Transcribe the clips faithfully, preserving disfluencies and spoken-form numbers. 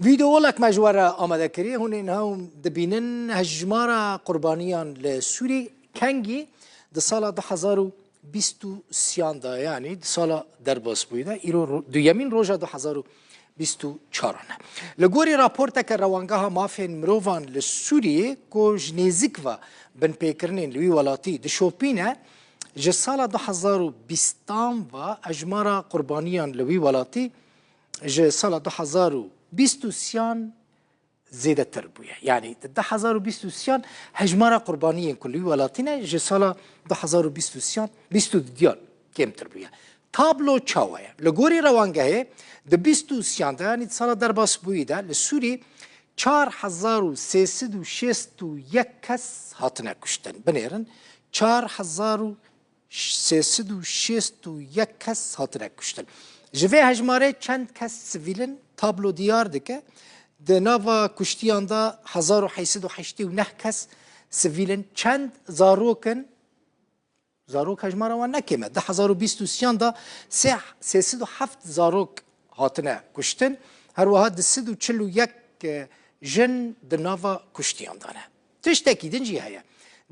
Vîdeolek me ji we re amade kiriye. Hûn ê niha dibînin hejmara qurbaniyan li Sûrî kengî di sala du hezar û bîst û sêyan de, yanî di sala derbasbûyî de, îro ro-, duyemîn roja du hezar û bîst û çaran e. Li gorî raporteke Rewangeha Mafên Mirovan li Sûriyê ku ji nêzîk ve binpêkirinên li wî welatî dişopîne, ji sala du hezar û bîstan ve hejmara qurbaniyan li wî welatî ji sala du hezar û bîst û sêyan zêdetir bûye. Yanî di du hezar û bîst û sêyan hejmara qurbaniyên ku li wî welatî ne ji sala du hezar û bîst û sêyan, bîst û duyan kêmtir bûye. Tablo çawa ye? Li gorî Rewangehê di bîst û sêyan de, yanî di sala derbasbûyî de li Sûrî çar hezar û sê sed û şêst û yek kes hatine kuştin. Binêrin, çar hezar û sê sed û şêst û yek kes hatine kuştin. Ji vê hejmarê çend kes sivîl in, tablo diyar dike. Di nava kuştiyan de hezar û heyt sed û heştê û neh kes sivîl in. Çend zarok in? Zarok hejmara wan ne kêm e. Du hezar û bîst û sêyan de sê, sê sed û heft zarok hatine kuştin. Her wiha du sed û çil û yek jin di nava kuştiyan de ne. Tiştekî din jî heye.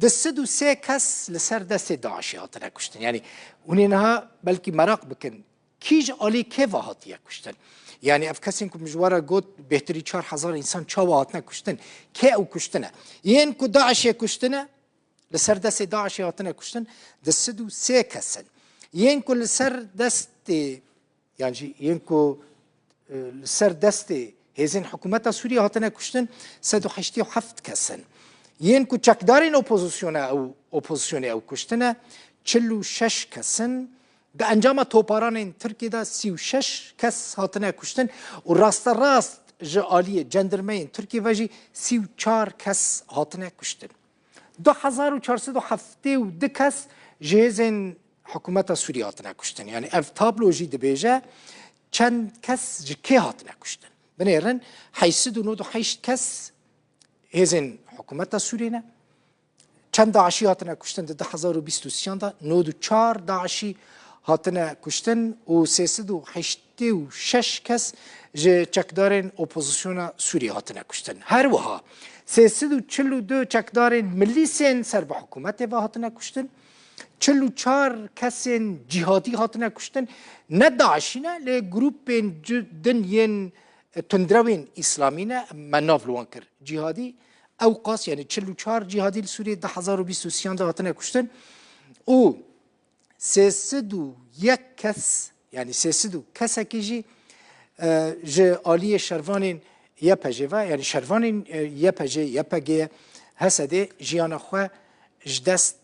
Du sed û sê kes li ser destê DAIŞê hatine kuştin. Yanî hûn ê niha belkî meraq bikin, kî ji alî kê ve hatiye kuştin? Yanî ev kesên ku min ji we re got, bêhtirî çar hezar însan çawa hatine kuştin? Kê ew kuştine? Yên ku DAIŞê kuştine, li ser destê DAIŞê hatine kuştin, du sed û sê kes in. Yên ku li ser destê, yan jî yên ku, e, li ser destê hêzên hikûmeta Sûriyê hatine kuştin, sed û heştê û heft kes in. Yên ku çekdarên opozisyona ew, opozisyonê ew kuştine, çil û şeş kes in. Di encama toparanên Tirkiyê de sî û şeş kes hatine kuştin û rasterast ji aliyê cendirmeyên Tirkiyê ve jî sî û çar kes hatine kuştin. Du hezar û çar sed û heftê û du kes ji hêzên hikûmeta Sûriyê hatine kuştin. Yanî ev tablo jî dibêje çend kes ji kê hatine kuştin. Binêrin, heyt sed û nod û heşt kes hêzên hikûmeta Sûriyê ne. Çend DAIŞî hatine kuştin di du hezar û bîst û sêyan de? Nod û çar DAIŞî hatine kuştin û sê sed û heştê û şeş kes ji çekdarên opozisyona Sûriyê hatine kuştin. Her wiha sê sed û çil û du çekdarên milîsên ser bi hikûmetê ve hatine kuştin. Çil û çar kesên cîhadî hatine kuştin. Ne DAIŞî ne, lê grûpên cu-, din yên tundrewên îslamî ne, me nav li wan kir cîhadî. Ewqas, yanî çil û çar cîhadî li Sûriyê du hezar û bîst û sêyan de hatine kuştin û sê sed û yek kes, yanî sê sed û kesekî jî, e, ji aliyê şervanên Y P G ve, yanî şervanên, e, Y P G, Y P G, H S D jiyana xwe ji dest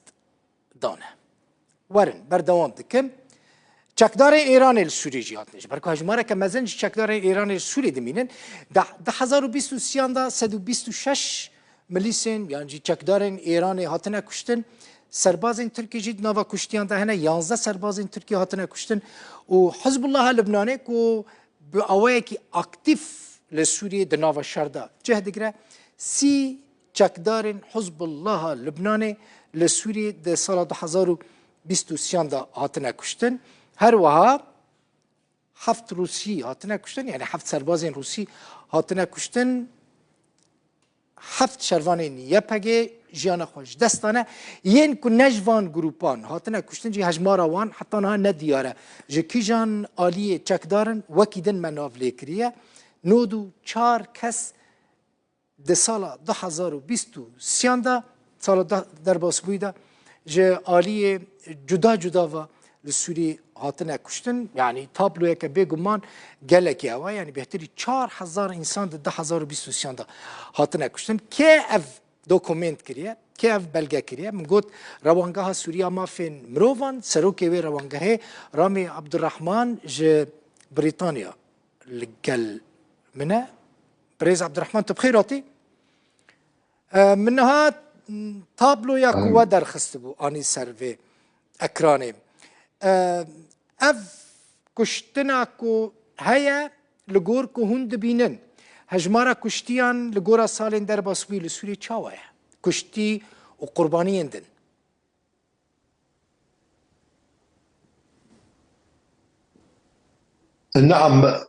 dane. Werin, berdewam dikim. Çekdarên Êranê li Sûriyê jî hatine. Ji ber ku hejmareke mezin ji çekdarên Êranê li Sûriyê dimînin, di du hezar û bîst û sêyan de sed û bîst û şeş milîsên yan jî çekdarên Êranê hatine kuştin. Serbazên Tirkî jî di nava kuştiyan de hene, yanzdeh serbazên Tirkî hatine kuştin û Hizbullaha Libnanê ku bi awayekî aktîf li Sûriyê di nava şer de cih digire, sî çekdarên Hizbullaha Libnanê li Sûriyê di sala du hezar û bîst û sêyan de hatine kuştin. Her wiha heft Rûsî hatine kuştin, yanî heft serbazên Rûsî hatine kuştin. Heft şervanên Y P G jiyana xwe ji dest dane. Yên ku ne ji van grûpan hatine kuştin jî hejmara wan heta niha ne diyar e. Ji kîjan aliyê çekdar in, wekî din me nav lê kiriye. Nod û çar kes di sala du hezar û bîst û sêyan de, sala de-, derbasbûyî de ji aliyê cuda cuda ve li Sûriyê hatine kuştin. Yanî tabloyeke bêguman gelekî ew e. Yanî bêhtirî çar hezar însan di du hezar û bîst û sêyan de hatine kuştin. Kê ev dokument kiriye, kê ev belge kiriye? Min got, Rewangeha Sûriya Mafên Mirovan, serokê wê rewangehê Ramî Abdurrahman ji Brîtanya li gel min e. Birêz Abdurrahman, tu bi xêr hatî. E, min niha tabloya ku we derxistibû anî ser vê ekranê. E, ev kuştina ku heye, li gor ku hûn dibînin, hejmara kuştiyan li gora salên derbasbûyî li Sûriyê çawa ye? Kuştî û qurbaniyên din. نعم،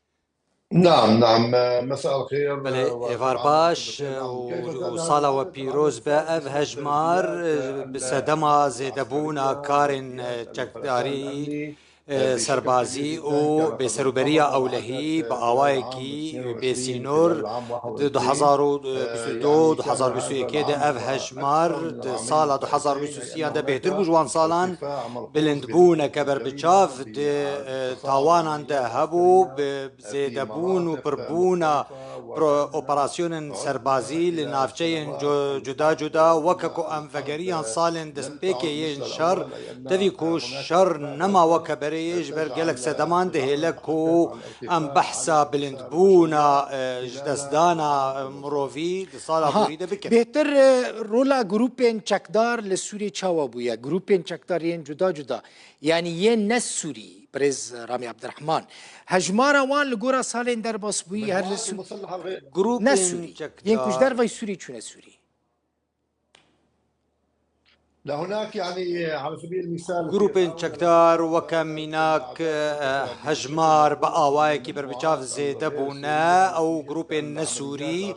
نعم، نعم، مساء الخير. Belê, êvar baş û, û sala we pîroz be. Ev hejmar, e, bi sedema zêdebûna karên, e, çekdarî, e, serbazî û bêserûberiya ewlehî bi awayekî bêsînor di du hezar û bîst û du, du hezar bîst û yekê de ev hejmar di sala du hezar bîst û sêyan de bêhtir bû ji wan salan. Bilindbûneke berbiçav di, e, tawanan de hebû, bi zêdebûn û pirbûna pro-, operasyonên serbazî li navçeyên cu-, cuda cuda, weke ku em vegeriyan salên destpêkê yên şer, tevî ku şer nema weke berê yê, ji ber gelek sedeman dihêle ku em behsa bilindbûna, e, ji destdana, e, mirovî di sala Aha, borî de bikin. Bêhtir, e, rola grûpên çekdar li Sûriyê çawa bûye? Grûpên çekdar yên cuda cuda, yanî yên ne Sûrî, birêz Ramî Abdirehman, hejmara wan li gora salên derbas bûyî her li Sû-, ne Grûpên Sûrî, yên ku ji çekdar dervayî Sûrî çûne Sûrî. Grûpên çekdar weke mînak, e, hejmar bi awayekî berbiçav zêde bûne. Ew grûpên ne Sûrî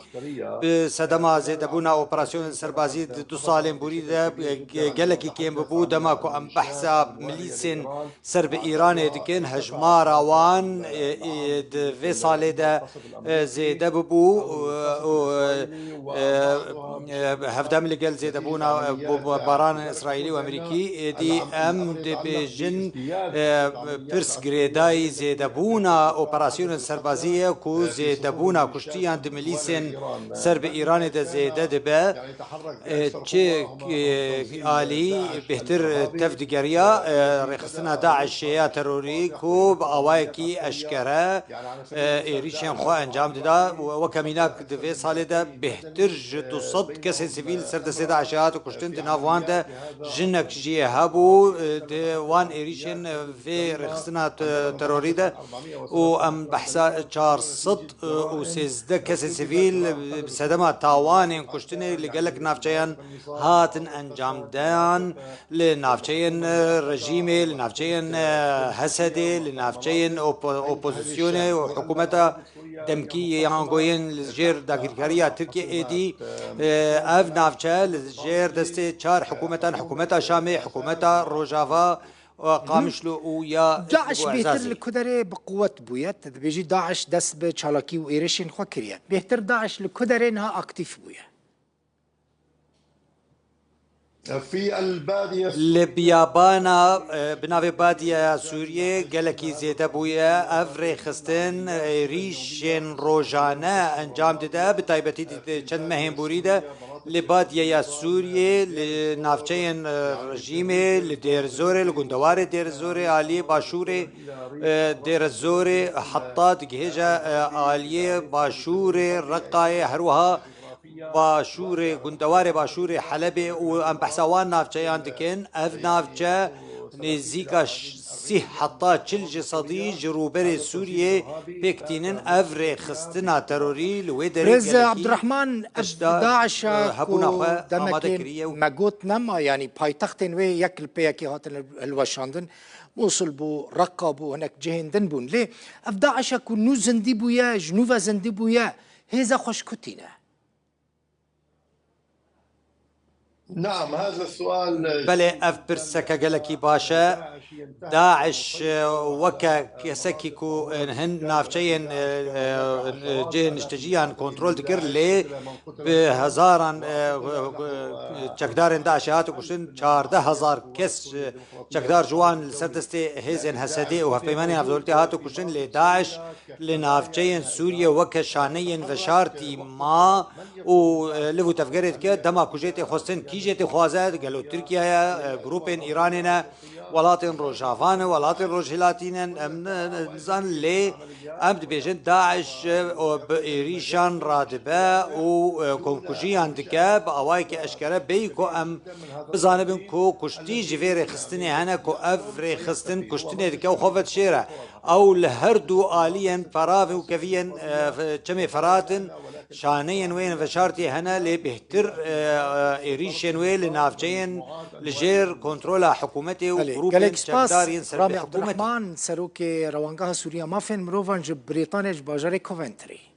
bi sedema zêdebûna operasyonên serbazî di du salên borî de, e, ge-, gelekî kêm bûbû. Dema ku em behsa milîsên ser bi Îranê dikin, hejmara wan, e, e, di vê salê de, e, zêde bibû, e, û, e, e, hevdem li gel zêdebûna, e, bo-, bo-, baran Îsraîlî û Amerîkî, êdî em dibêjin, e, pirs girêdayî zêdebûna operasyonên serbazî ye ku zêdebûna kuştiyan di milîsên ser bi Îranê de zêde dibe. E, çi, e, alî bêhtir, e, tev digeriya, e, rêxistina DAIŞê ya terorî ku bi awayekî eşkere, e, êrîşên xwe encam dida. Weke mînak di vê salê de bêhtir ji du sed kesên sivîl ser destê DAIŞê hate kuştin. Di nav wan de jinek jî hebû. E, di wan êrîşên, e, vê rêxistina te-, terorî de û em behsa çar sed û sêzdeh kesên sivîl bi sedema tawanên kuştinê li gelek navçeyan hatin encamdan, li navçeyên, e, rejîmê, li navçeyên, e, H S D'ê, li navçeyên opo-, opozisyonê û hikûmeta demkî yan ku yên li jêr dagirkeriya Tirkiyê êdî, e, ev navçe li jêr destê çar hikûmetan, hikûmeta Şamê, hikûmeta Rojava, Qamişlo û ya DAIŞ bêhtir li ku derê bi quwet bûye? Te dibêjî DAIŞ dest bi çalakî û êrişên xwe kiriye. Bêhtir DAIŞ li ku derê niha aktîf bûye? Li biyabana, e, bi navê Badiyeya Sûriyê gelekî zêde bûye. Ev rêxistin, e, êrîşên rojane encam dide, bi taybetî di çend mehên borî de. Li Badiyeya Sûriyê, li navçeyên, e, rejîmê, li Dêrizorê, li gundewarê Dêrizorê, aliyê başûrê, e, Dêrizorê, heta digihêje, e, aliyê başûrê Reqayê, her wiha başûrê, gundewarê başûrê Helebê û em behsa wan navçeyan dikin. Ev navçe nêzîka ş-, sîh heta çil ji sedî ji rûberê Sûriyê pêk tînin. Ev rêxistina terorî li wê derê Rêz gelekî Abdurrahman, ev tişta, DAIŞ e, hebûna ku xwe amade demekê kiriye û me got nema, yanî paytextên wê yek li pê yekê hatin hil-, hilweşandin. Mûsil bû, Reqa bû, hinek cihên din bûn. Lê ev DAIŞ e ku nû zindî bûye, ji nû ve zindî bûye, hêza xwe ji ku tîne? نعم، هذا السؤال Belê, ev pirseke gelekî baş e. DAIŞ, e, weke kesekî ku, e, hin navçeyên, e, e, cihên nişteciyan kontrol dikir, lê bi hezaran, e, e, çekdarên DAIŞê hate kuştin, çardeh hezar kes, e, çekdar ji wan li ser destê hêzên H S D'ê û hevpeymanên navdewletî hate kuştin, lê DAIŞ li navçeyên Sûriyê weke şaneyên veşartî ma û, e, liv û tevgerê dike. Dema ku jê tê xwestin, kî jê tê xwaze? Gelo Tirkiye ye, e, grûpên Îranê ne, welatên Rojava ne, welatên Rojhilatî ne, em ne, ne, nizanin, lê em dibêjin DAIŞ, e, o bi êrîşan radibe û, e, komkujiyan dike bi awayekî eşkere, bêyî ku em bizanibin ku kuştî ji vê rêxistinê hene, ku ev rêxistin kuştinê dike û xwe vedişêre. Ew li her du aliyên Feravê û keviyên, e, Çemê Ferat in. Şaneyên wê yên veşartî hene, lê bêhtir, e, e, êrîşên wê li navçeyên li jêr kontrola hikûmetê û Belê, grûpên gelek spas, çekdar yên ser bi Ramî hikûmetê. Abdurrahman, serokê Rewangeha Sûriya Mafên Mirovan ji Brîtanya, ji bajarê Coventry.